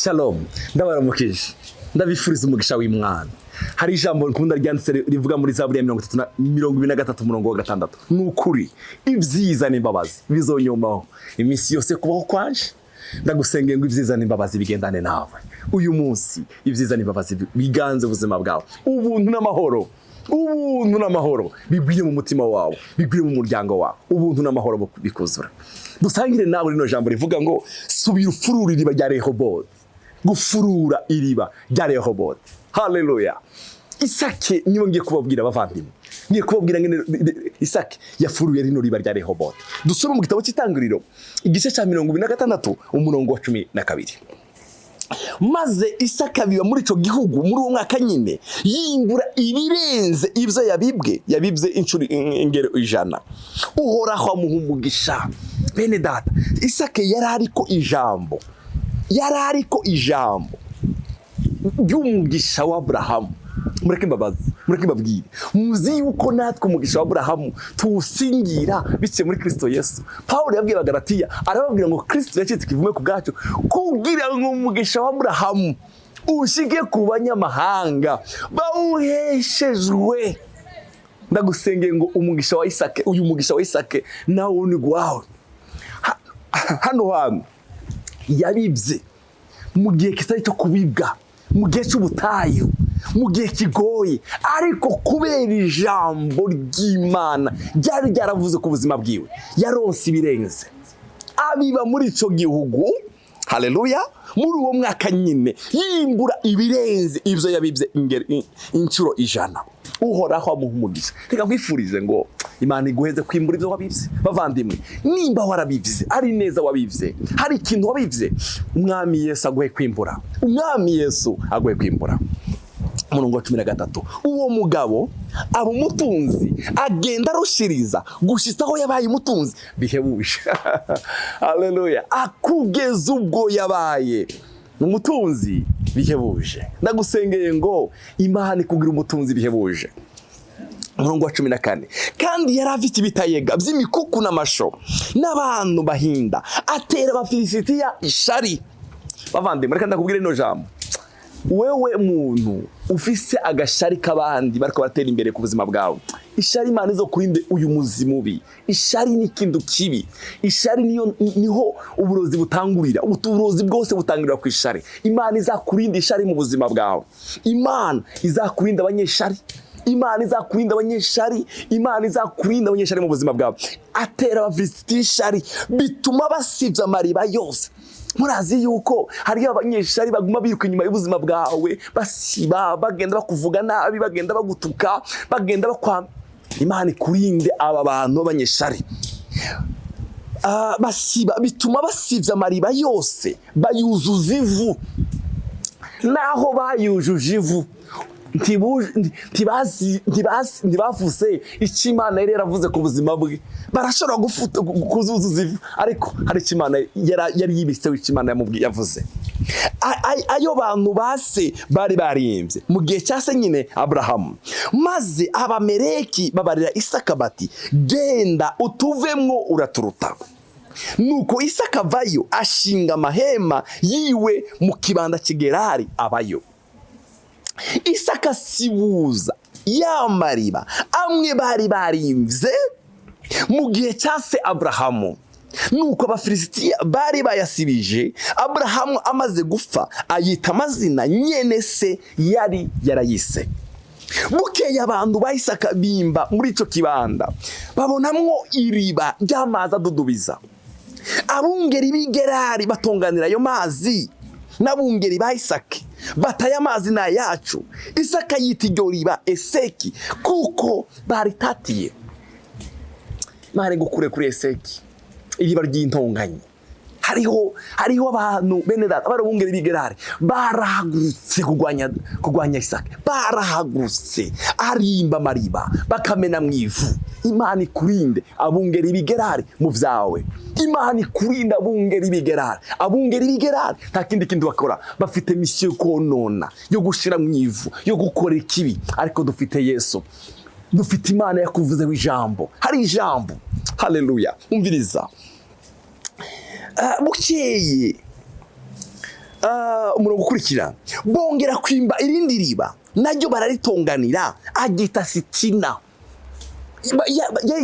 Shalom, ndabaramukije, ndabifuriza umugisha w'Imana. Hari ijambo nkunda ryanditse rivuga muri Zaburi ya 30 na 23, umurongo wa 6: "Ni ukuri ibyiza n'imbabazi bizonyomaho iminsi yose kubaho kwanje." Ndagusengeye ngo ibyiza n'imbabazi bigendane nawe uyu munsi, ibyiza n'imbabazi biganze ubuzima bwawe, ubuntu n'amahoro, ubuntu n'amahoro bigwire mu mutima wawe, bigwire mu muryango wawe, ubuntu n'amahoro bikuzura. Dusangire nawe rino jambo rivuga ngo "Subira ufurura iriba rya Rehoboti", gufurura iriba rya Rehoboti. Haleluya! Isake niyo ngiye kubabwira, abavandimwe, ngiye kubabwira ngene Isake yafuruye rino riba rya Rehoboti. Dusome mu gitabo cy'Itangiriro, igice cya 26, umurongo wa 12: "Maze Isaka abiba muri icyo gihugu muri uwo mwaka nyine, yimbura ibirenze ibyo yabibwe, yabibye inshuro ingero 100. Uhoraho amuha umugisha." Bene data, Isake yari ariko ijambo, yari ariko ijambo ry'umugisha wa Aburahamu. Mureke mbabaze, mureke mbabwire, muzi yuko natwe umugisha wa Aburahamu tuwusingira biciye muri Kristo Yesu. Pawulo yabwiye Abagalatiya, arababwira ngo Kristo yacitse ikivume ku bwacu kugira ngo umugisha wa Aburahamu ushike ku banyamahanga bawuheshejwe. Ndagusengeye ngo umugisha wa Isake, uyu mugisha wa Isake nawe ni gwawe. Hano hantu yabibye mu gihe kitari cyo kubibwa, mu gihe cy'ubutayu, mu gihe kigoye, ariko kubera ijambo ry'Imana ryari ryaravuze ku buzima bwiwe, yaronse ibirenze. Abiba muri icyo gihugu, haleluya, muri uwo mwaka nyine yimbura ibirenze ibyo yabibye inshuro 100. Uhoraho amuha umugisha. Reka nkwifurize ngo Imana iguheze kwimbura ibyo wabibye. Bavandimwe, nimba warabibye ari neza wabibye, hari ikintu wabibye, Umwami Yesu aguhe kwimbura, Umwami Yesu aguhe kwimbura. Umurongo wa 13: "Uwo mugabo aba umutunzi, agenda arushiriza gushitsa aho yabaye umutunzi bihebuje." Haleluya! Akugeza ubwo yabaye umutunzi bihebuje. Ndagusengeye ngo Imana ikugira umutunzi bihebuje. Umurongo wa 14: "Kandi yari afite ibitayega by'imikuku n'amasho n'abantu bahinda, atera Abafilisitiya ishari." Bavandimwe, reka ndakubwira rino jambo: wewe muntu ufise agashari k'abandi bariko baratera imbere ku buzima bwawe, ishari, Imana izo kurinde uyu muzi mubi. Ishari ni ikintu kibi. Ishari niyo niho uburozi butangurira, uburozi bwose butangurira ku ishari. Imana izakurinda ishari mu buzima bwawe. Imana izakurinda abanyeshari, Imana izakurinda abanyeshari, Imana izakurinda abanyeshari mu buzima bwawe. Atera Abafilisitiya ishari, bituma basibya amariba yose. Murazi yuko hariyo abanyeshari baguma biruka inyuma y'ubuzima bwawe, basiba, bagenda bakuvuga nabi, bagenda bagutuka, bagenda bakwa. Imana ikurinde aba bantu b'abanyeshari. Basiba, bituma basibya amariba yose, bayuzuza ivu. Naho bayujuje ivu, ntibavuze icyo Imana yari yaravuze ku buzima bwe. Barashobora kuzuzuza ivu, ariko hari icyo Imana yari yibitseho, icyo Imana yamubwiye yavuze. Ayo bantu base bari barimbye mu gihe cya se nyine Aburahamu. Maze Abameleki babarira Isaka bati: "Genda utuvemwo, uraturuta." Nuko Isaka avayo, ashinga amahema yiwe mu kibanda cy'i abayo. Isaka asibuza ya mariba amwe bari barimvye mu gihe cya se Aburahamu. Nuko Abafilisitiya bari bayasibije Aburahamu amaze gupfa, ayita amazina nyene se yari yarayise. Bukeye abantu ba Isaka bimba muri ico kibanda, babonamwo iriba ry'amazi adudubiza. Abungeri b'i Gerari batonganira ayo mazi n'abungeri ba Isaki bataye: "Amazi ni ayacu." Isaka yita iryo riba Eseki, kuko baritatiye. Mare ngukure kuri Eseki, iriba ry'intonganya. Hariho abantu, bene data, bari abungeri b'i Gerari, barahagurutse kurwanya Isaka. Barahagurutse arimba amariba, bakamena mu ivu. Imana ikurinde abungeri b'i Gerari mu vyawe. Imana ikurinde abungeri b'i Gerari. Abungeri b'i Gerari nta kindi kintu bakora, bafite mission yo konona, yo gushira mu ivu, yo gukora ikibi. Ariko dufite Yesu, dufite Imana yakuvuzeho ijambo. Hari ijambo, haleluya! Umviriza. Bukeye Umurongo ukurikira, bongera kwimba irindi riba, naryo bararitonganira, agita Sitina.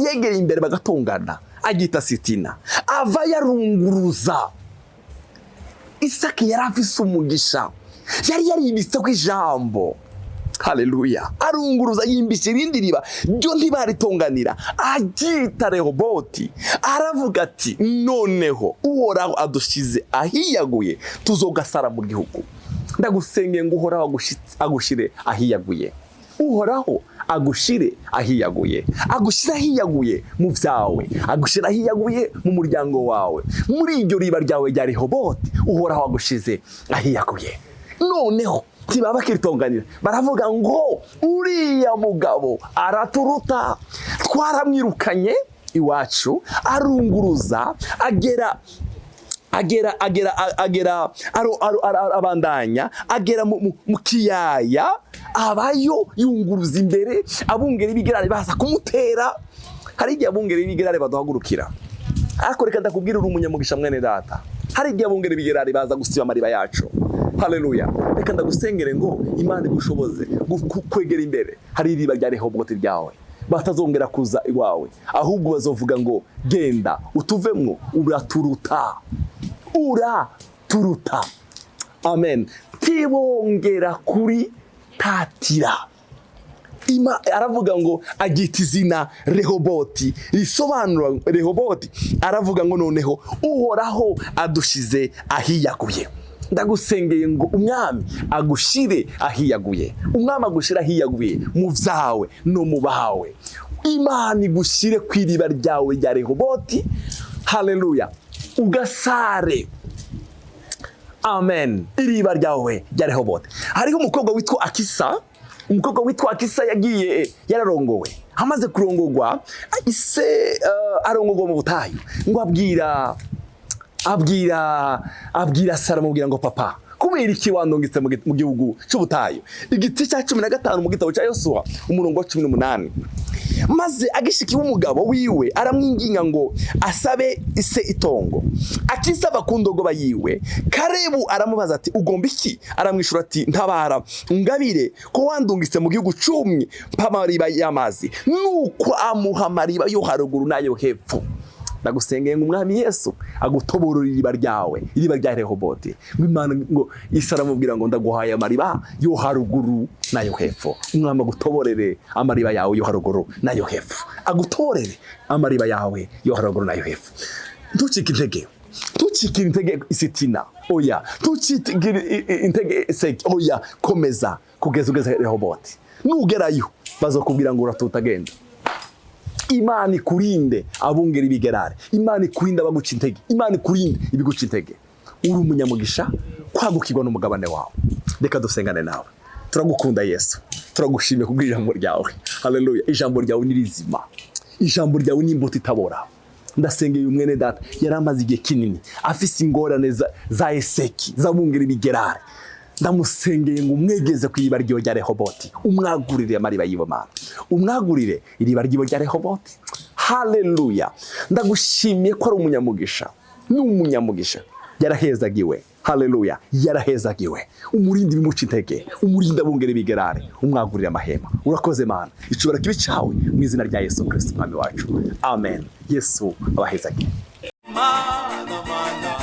Yegereye imbere bagatongana, agita Sitina, ava yarunguruza. Isaki yari afise umugisha, yari yaribitse ku ijambo. Haleluya! Arunguruza, yimbisha irindi riba, ryo ntibaritonganira, aryita Rehoboti. Aravuga ati: "Noneho Uhoraho adushize ahiyaguye, tuzogasara mu gihugu." Ndagusengeye ngo Uhoraho agushire ahiyaguye. Uhoraho agushire ahiyaguye, agushire ahiyaguye mu byawe, agushire ahiyaguye mu muryango wawe, muri iryo riba ryawe rya Rehoboti. Uhoraho agushize ahiyaguye. Noneho ntibaba bakiritonganira, baravuga ngo: "Uriya mugabo araturuta, twaramwirukanye iwacu, arunguruza, agera abandanya agera mu kiyaya, abayo yunguruza imbere." Abungeri b'igerare baza kumutera. Hari igihe abungeri b'igerare baduhagurukira, ariko reka ndakubwira, uri umunyamugisha, mwene data. Hari igihe abungeri b'igerare baza gusiba amariba yacu. Haleluya! Reka ndagusengere ngo Imana igushoboze kwegera imbere hari iriba rya Rehoboti ryawe, batazongera kuza iwawe, ahubwo bazovuga ngo: "Genda utuvemwo, uraturuta, uraturuta." Amen. Tibongera kuri tatira. Aravuga ngo agita izina Rehoboti, risobanura Rehoboti. Aravuga ngo: "Noneho Uhoraho adushize ahiyaguye." Ndagusengeye ngo Umwami agushire ahiyaguye, Umwami agushire ahiyaguye mu byawe no mu bawe. Imana igushyire ku iriba ryawe rya Rehoboti. Haleluya! Ugasare. Amen. Iriba ryawe rya Rehoboti. Hariho umukobwa witwa Akisa. Umukobwa witwa Akisa yagiye yararongowe. Amaze kurongorwa, ise arongorwa mu butayu, ngo abwira Sara, amubwira ngo: "Papa, kubera iki wandungitse mu gihugu cy'ubutayu?" Igice cya 15 mu gitabo cya Yosuwa, umurongo wa 18. Maze agishika iwe, umugabo wiwe aramwinginga ngo asabe ise itongo. Akisaba ku ndogoba yiwe. Karebu aramubaza ati: "Ugomba iki?" Aramwishura ati: "Ntabara ungabire ko wandungitse mu gihugu cumye, mpa amariba y'amazi." Nuko amuha amariba yo haruguru n'ayo hepfo. Ndagusengeye ngo Umwami Yesu agutoborore iriba ryawe, iriba rya Rehoboti. Ngo Imana, ngo isi aramubwira ngo: "Ndaguhaye amariba yo haruguru n'ayo hepfo." Umwami agutoborere amariba yawe yo haruguru n'ayo hepfo, agutoborere amariba yawe yo haruguru n'ayo hepfo. Ntucike intege, ntucike intege isitina, oya. Ntucike intege seki, oya. Komeza kugeza ugeze Rehoboti. Nugerayo bazakubwira ngo: "Uratuta, genda." Imana ikurinde abungera ibigerare, Imana ikurinde abaguca intege, Imana ikurinde ibiguca intege. Uri umunyamugisha kwagukirwa n'umugabane wawe. Reka dusengane nawe. Turagukunda Yesu, turagushimiye kubw'ijambo ryawe. Haleluya! Ijambo ryawe ni rizima, ijambo ryawe ni imbuto itabora. Ndasengeye uyu mwene data yari amaze igihe kinini afise ingorane za eseki z'abungera ibigerare. Ndamusengeye ngo umwegeze ku iriba ryiwe rya Rehoboti, umwagurire amariba yiwe. Mana, umwagurire iriba ryiwe rya Rehoboti. Haleluya! Ndagushimiye ko ari umunyamugisha, ni umunyamugisha, yarahezagiwe. Haleluya! Yarahezagiwe. Umurinde ibimuca intege, umurinde abungere bigerare, umwagurire amahema. Urakoze Mana, icubara kibi cyawe mu izina rya Yesu Kristo Umwami wacu. Amen. Yesu abahezagire. Mana, mana.